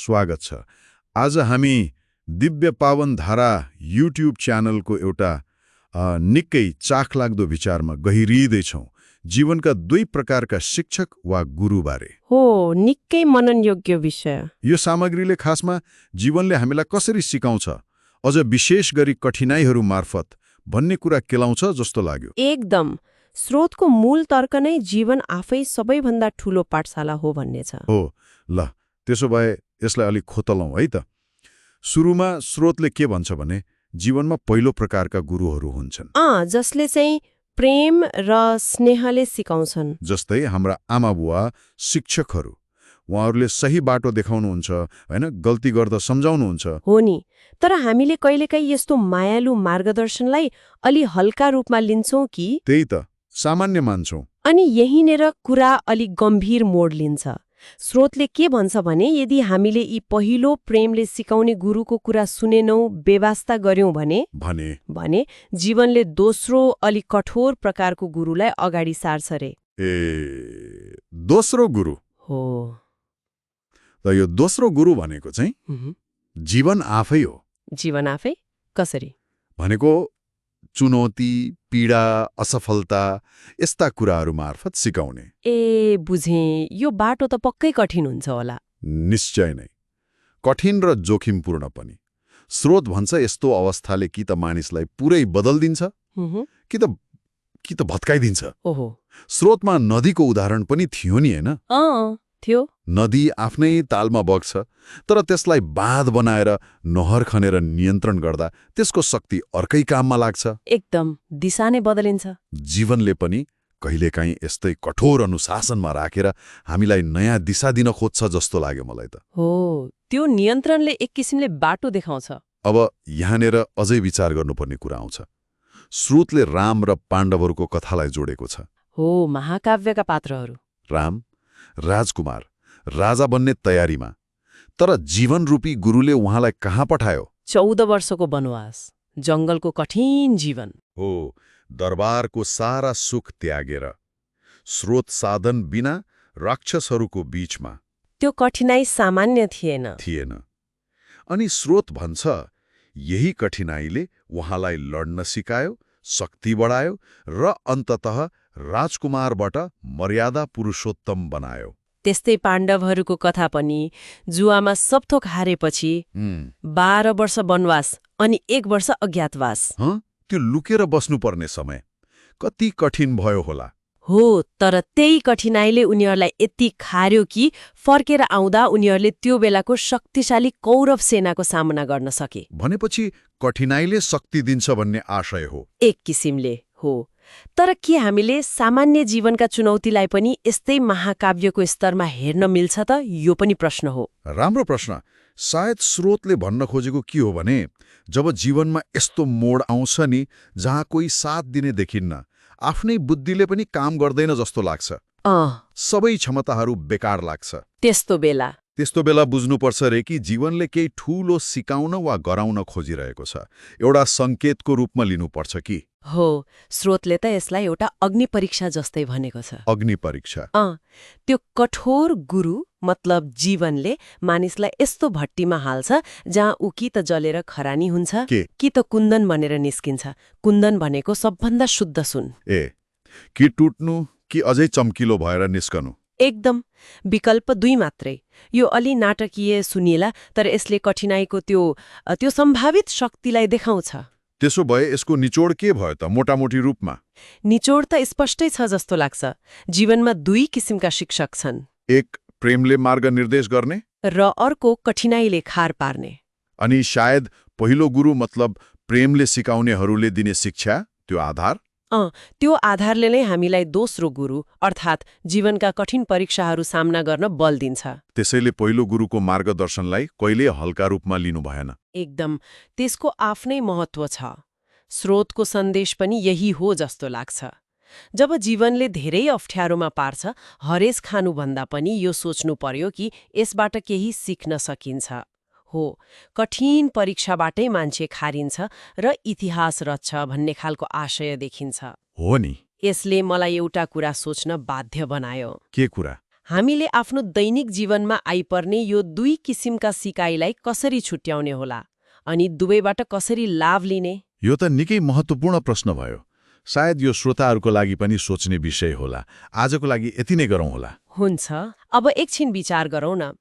स्वागत छ। आज हामी दिव्य पावन धारा युट्युब च्यानलको एउटा निकै चाखलाग्दो विचारमा गहिरिँदैछौँ, जीवनका दुई प्रकारका शिक्षक वा गुरुबारे। हो, निकै मननयोग्य विषय। यो सामग्रीले खासमा जीवनले हामीलाई कसरी सिकाउँछ, अझ विशेष गरी कठिनाइहरू मार्फत भन्ने कुरा केलाउँछ जस्तो लाग्यो। एकदम। स्रोतको मूल तर्क नै जीवन आफै सबैभन्दा ठूलो पाठशाला हो भन्ने छ। हो, ल त्यसो भए यसलाई अलिक खोतलौँ है त। सुरुमा स्रोतले के भन्छ भने जीवनमा पहिलो प्रकारका गुरुहरू हुन्छन्, जसले चाहिँ प्रेम र स्नेहले सिकाउँछन्। जस्तै हाम्रा आमा बुवा, शिक्षकहरू। उहाँहरूले सही बाटो देखाउनुहुन्छ, होइन, गल्ती गर्दा सम्झाउनुहुन्छ। हो नि, तर हामीले कहिलेकाहीँ यस्तो मायालु मार्गदर्शनलाई अलि हल्का रूपमा लिन्छौँ कि? त्यही त, सामान्य मान्छौँ। अनि यहीँनेर कुरा अलि गम्भीर मोड लिन्छ। स्रोतले के भन्छ भने यदि हामीले यी पहिलो प्रेमले सिकाउने गुरुको कुरा सुनेनौँ, बेवास्ता गर्यौँ भने जीवनले दोस्रो अलि कठोर प्रकारको गुरुलाई अगाडि सार्छ रे। दोस्रो गुरु हो। र यो दोस्रो गुरु भनेको चाहिँ जीवन आफै हो। जीवन आफै कसरी? भनेको चुनौती, पीडा, असफलता यस्ता कुराहरू मार्फत सिकाउने। बुझेँ। यो बाटो त पक्कै कठिन हुन्छ होला। निश्चय नै कठिन र जोखिमपूर्ण पनि। स्रोत भन्छ यस्तो अवस्थाले कि त मानिसलाई पुरै बदल्दिन्छ कि त भत्काइदिन्छ। ओहो। स्रोतमा नदीको उदाहरण पनि थियो नि, होइन? थियो। नदी आफ्नै तालमा बग्छ, तर त्यसलाई बाँध बनाएर नहर खनेर नियन्त्रण गर्दा त्यसको शक्ति अर्कै काममा लाग्छ। एकदम, दिशा नै बदलिन्छ। जीवनले पनि कहिलेकाहीँ यस्तै कठोर अनुशासनमा राखेर हामीलाई नयाँ दिशा दिन खोज्छ जस्तो लाग्यो मलाई त। हो, त्यो नियन्त्रणले एक किसिमले बाटो देखाउँछ। अब यहाँनिर अझै विचार गर्नुपर्ने कुरा आउँछ। स्रोतले राम र पाण्डवहरूको कथालाई जोडेको छ। हो, महाकाव्यका पात्रहरू। राम राजकुमार, राजा बन्ने तयारीमा, तर जीवनरूपी गुरुले उहाँलाई कहाँ पठायो? 14 वर्षको वनवास, जङ्गलको कठिन जीवन। हो, दरबारको सारा सुख त्यागेर, स्रोत साधन बिना राक्षसहरूको बीचमा। त्यो कठिनाई सामान्य थिएन। अनि स्रोत भन्छ यही कठिनाईले उहाँलाई लड्न सिकायो, शक्ति बढायो र अन्ततः राजकुमारबाट मर्यादा पुरुषोत्तम बनायो। त्यस्तै पाण्डवहरूको कथा पनि जुवामा सबथोक हारेपछि 12 वर्ष वनवास अनि 1 वर्ष अज्ञातवास। त्यो लुकेर बस्नुपर्ने समय कति कठिन भयो होला। हो, तर त्यही कठिनाईले उनीहरूलाई यति खार्यो कि फर्केर आउँदा उनीहरूले त्यो बेलाको शक्तिशाली कौरव सेनाको सामना गर्न सके। भनेपछि कठिनाईले शक्ति दिन्छ भन्ने आशय हो। एक किसिमले हो। तर के हामीले सामान्य जीवनका चुनौतीलाई पनि यस्तै महाकाव्यको स्तरमा हेर्न मिल्छ त? यो पनि प्रश्न हो। राम्रो प्रश्न। सायद स्रोतले भन्न खोजेको के हो भने जब जीवनमा यस्तो मोड आउँछ नि जहाँ कोही साथ दिने देखिन्न, आफ्नै बुद्धिले पनि काम गर्दैन जस्तो लाग्छ, सबै क्षमताहरू बेकार लाग्छ, त्यस्तो बेला बुझ्नुपर्छ रे कि जीवनले केही ठूलो सिकाउन वा गराउन खोजिरहेको छ। एउटा संकेतको रूपमा लिनुपर्छ कि? हो, स्रोतले त यसलाई एउटा अग्नि परीक्षा जस्तै भनेको छ। अग्नि परीक्षा। त्यो कठोर गुरु मतलब जीवनले मानिसलाई यस्तो भट्टीमा हाल्छ जहाँ ऊ कि त जलेर खरानी हुन्छ कि त कुन्दन बनेर निस्किन्छ। कुन्दन भनेको सबभन्दा शुद्ध सुन। कि टुट्नु कि अझै चम्किलो भएर निस्कनु। एकदम। विकल्प 2 मात्रै। यो अलि नाटकीय सुनिएला, तर यसले कठिनाईको त्यो सम्भावित शक्तिलाई देखाउँछ। त्यसो भए यसको निचोड के भयो त मोटामोटी रूपमा? निचोड त स्पष्टै छ जस्तो लाग्छ। जीवनमा 2 किसिमका शिक्षक छन्। एक प्रेमले मार्ग निर्देश गर्ने र अर्को कठिनाईले खार पार्ने। अनि सायद पहिलो गुरु मतलब प्रेमले सिकाउनेहरूले दिने शिक्षा, त्यो आधार? त्यो आधारले नै हामीलाई दोस्रो गुरु अर्थात् जीवनका कठिन परीक्षाहरू सामना गर्न बल दिन्छ। त्यसैले पहिलो गुरुको मार्गदर्शनलाई कहिले हल्का रूपमा लिनु भएन। एकदम। त्यसको आफ्नै महत्त्व छ। स्रोतको सन्देश पनि यही हो जस्तो लाग्छ। जब जीवनले धेरै अप्ठ्यारोमा पार्छ, हरेस खानुभन्दा पनि यो सोच्नु पर्यो कि यसबाट केही सिक्न सकिन्छ। हो, कठिन परीक्षाबाटै मान्छे खारिन्छ र इतिहास रच्छ भन्ने खालको आशय देखिन्छ। हो नि। यसले मलाई एउटा कुरा सोच्न बाध्य बनायो। के कुरा? हामीले आफ्नो दैनिक जीवनमा आइपर्ने यो दुई किसिमका सिकाइलाई कसरी छुट्याउने होला अनि दुवैबाट कसरी लाभ लिने? यो त निकै महत्त्वपूर्ण प्रश्न भयो। सायद यो श्रोताहरूको लागि पनि सोच्ने विषय होला। आजको लागि यति नै गरौँ होला। हुन्छ, अब एकछिन विचार गरौँ न।